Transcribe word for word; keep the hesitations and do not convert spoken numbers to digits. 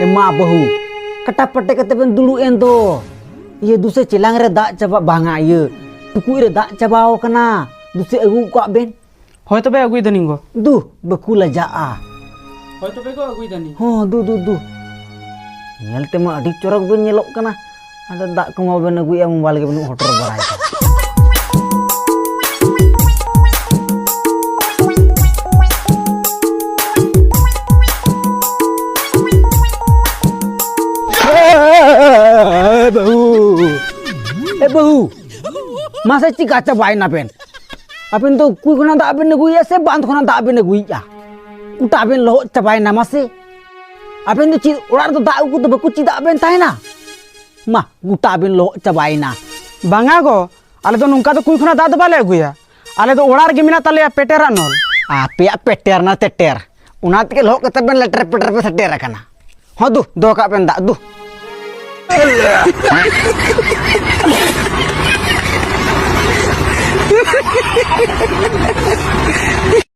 ᱮ ᱢᱟ ᱵᱟᱹᱦᱩ, ᱠᱟᱴᱟ ᱯᱟᱴᱮ ᱠᱟᱛᱮ ᱵᱮᱱ ᱫᱩᱲᱩᱵ ᱮᱱ ᱫᱚ᱾ ᱤᱭᱟᱹ ᱫᱩᱥᱮ ᱪᱮᱞᱟᱝ ᱨᱮ ᱫᱟᱜ ᱪᱟᱵᱟ, ᱵᱟᱝᱟ, ᱤᱭᱟᱹ ᱴᱩᱠᱩᱡ ᱨᱮ ᱫᱟᱜ ᱪᱟᱵᱟᱣ ᱠᱟᱱᱟ, ᱫᱩᱥᱮ ᱟᱹᱜᱩ ᱠᱟᱜ ᱵᱮᱱ᱾ ᱦᱳᱭ ᱛᱚᱵᱮ, ᱟᱹᱜᱩᱭ ᱫᱟᱹᱱᱤᱧ ᱜᱚ᱾ ᱫᱩ, ᱵᱟᱠᱚ ᱞᱟᱡᱟᱜᱼᱟ᱾ ᱦᱳᱭ ᱛᱚᱵᱮ ᱜᱚ, ᱟᱹᱜᱩᱭ ᱫᱟᱹᱱᱤᱧ᱾ ᱦᱚᱸ, ᱫᱩ, ᱫᱩ, ᱫᱩ᱾ ᱧᱮᱞ ᱛᱮᱢᱟ ᱟᱹᱰᱤ ᱪᱚᱨᱚᱠ ᱵᱮᱱ ᱧᱮᱞᱚᱜ ᱠᱟᱱᱟ᱾ ᱟᱫᱚ ᱫᱟᱜ ᱠᱚᱢᱟ ᱵᱮᱱ ᱟᱹᱜᱩᱭᱟ, ᱢᱳᱵᱟᱭᱤᱞ ᱜᱮ ᱵᱮᱱ ᱦᱚᱴᱚᱨ ᱵᱟᱲᱟᱭᱮᱫᱟ᱾ ᱮ ᱵᱟᱹᱦᱩ, ᱮ ᱵᱟᱹᱦᱩ, ᱢᱟᱥᱮ ᱪᱤᱠᱟ ᱪᱟᱵᱟᱭᱮᱱᱟ ᱵᱮᱱ? ᱟᱵᱮᱱ ᱫᱚ ᱠᱩᱸᱭ ᱠᱷᱚᱱᱟᱜ ᱫᱟᱜ ᱵᱮᱱ ᱟᱹᱜᱩᱭᱮᱫᱼᱟ ᱥᱮ ᱵᱟᱸᱫᱷ ᱠᱷᱚᱱᱟᱜ ᱫᱟᱜ ᱵᱮᱱ ᱟᱹᱜᱩᱭᱮᱫᱼᱟ? ᱜᱚᱴᱟ ᱵᱮᱱ ᱞᱚᱦᱚᱫ ᱪᱟᱵᱟᱭᱮᱱᱟ᱾ ᱢᱟᱥᱮ, ᱟᱵᱮᱱ ᱫᱚ ᱪᱮᱫ ᱚᱲᱟᱜ ᱨᱮᱫᱚ ᱫᱟᱜ ᱟᱹᱜᱩ ᱫᱚ ᱵᱟᱠᱚ ᱪᱮᱫᱟᱜ ᱵᱮᱱ ᱛᱟᱦᱮᱱᱟ? ᱢᱟ, ᱜᱚᱴᱟ ᱵᱮᱱ ᱞᱚᱦᱚᱫ ᱪᱟᱵᱟᱭᱮᱱᱟ᱾ ᱵᱟᱝᱟ ᱜᱚ, ᱟᱞᱮ ᱫᱚ ᱱᱚᱝᱠᱟ ᱫᱚ ᱠᱩᱸᱭ ᱠᱷᱚᱱᱟᱜ ᱫᱟᱜ ᱫᱚ ᱵᱟᱞᱮ ᱟᱹᱜᱩᱭᱟ᱾ ᱟᱞᱮ ᱫᱚ ᱚᱲᱟᱜ ᱨᱮᱜᱮ ᱢᱮᱱᱟᱜ ᱛᱟᱞᱮᱭᱟ ᱯᱮᱴᱮᱨᱟᱜ ᱱᱚᱞ᱾ ᱟᱯᱮᱭᱟᱜ ᱯᱮᱴᱮᱨ ᱱᱟ ᱛᱮᱴᱮᱨ, ᱚᱱᱟ ᱛᱮᱜᱮ ᱞᱚᱦᱚᱫ ᱠᱟᱛᱮ ᱵᱮᱱ ᱞᱮᱴᱮᱨ ᱯᱮᱴᱮᱨ ᱯᱮ ᱥᱮᱴᱮᱨ ᱟᱠᱟᱱᱟ᱾ ᱦᱚᱸ ᱫᱩ, ᱫᱚᱦᱚ ᱠᱟᱜ ᱵᱮᱱ ᱫᱟᱜ ᱫᱩ᱾